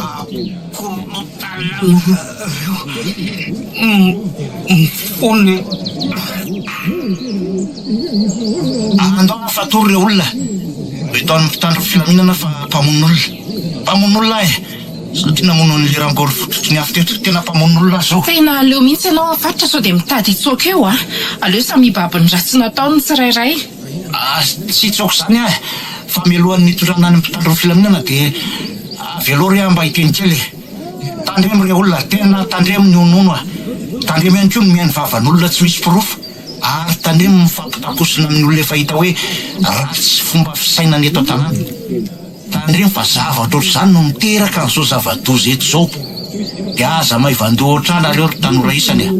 hampikorontana anareo. Mifona. Andao afatory ireo olona. Mety ny mpitandro filaminana fa mpamono olona. Mpamono olona aho e! Sao dia namono an'ilay rangory fototry ny afo teto. Tena mpamono olona aho izao. Tena aleo mihitsy ianao afatotra sao dia mitady hitsoaka eo a! Aleo samy hibaby ny ratsy nataony ny tsirairay. Ah, tsy hitsoaka izany aho e! Fa mialohan'ny hitondrana any amin'ny mpitandro ny filaminana dia avelao re aho mba hiteny kely e! Tandremo re olona, tena tandremo ny honohono a! Tandremo ihany koa ny mihaino vavan'olona tsy misy porofo ary tandremo ny mifampitakosina amin'ny olona efa hita hoe ratsy fomba fisainana eto an-tanàna. Tandremo fa zavatra ohatr'izany no miteraka an'izao zava-doza eto izao. Dia aza maivan-doha ohatr'ahy nareo ry tanora isany a!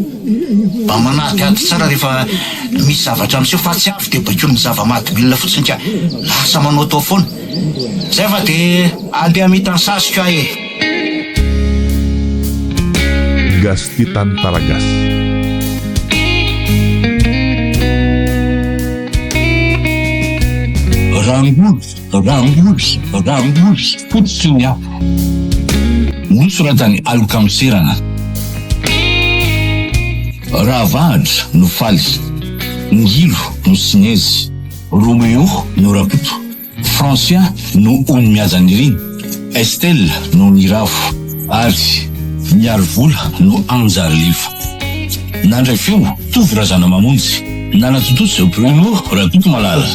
Mba manadihady tsara rehefa misy zavatra miseho fa tsy avy dia baikoin'ny zava-mahadomelina fotsiny ka lasa manaotao foana. Zay fa dia andeha hamita ny saziko aho e! Gasy Titan Taragasy. Rangory, Rangory, rangory, fototry ny afo. Nosoratan'i Aloka Miserana. Rahavahatra no faly, Ngilo no sinezy, Roméo no Rakoto, Francia no Ony Mihajanirina, Estelle no Niravo ary Miarivola no Anjariliva. Nandray feo Tovo Razanamamonjy, nanatontosa Bruno Rakotomalala.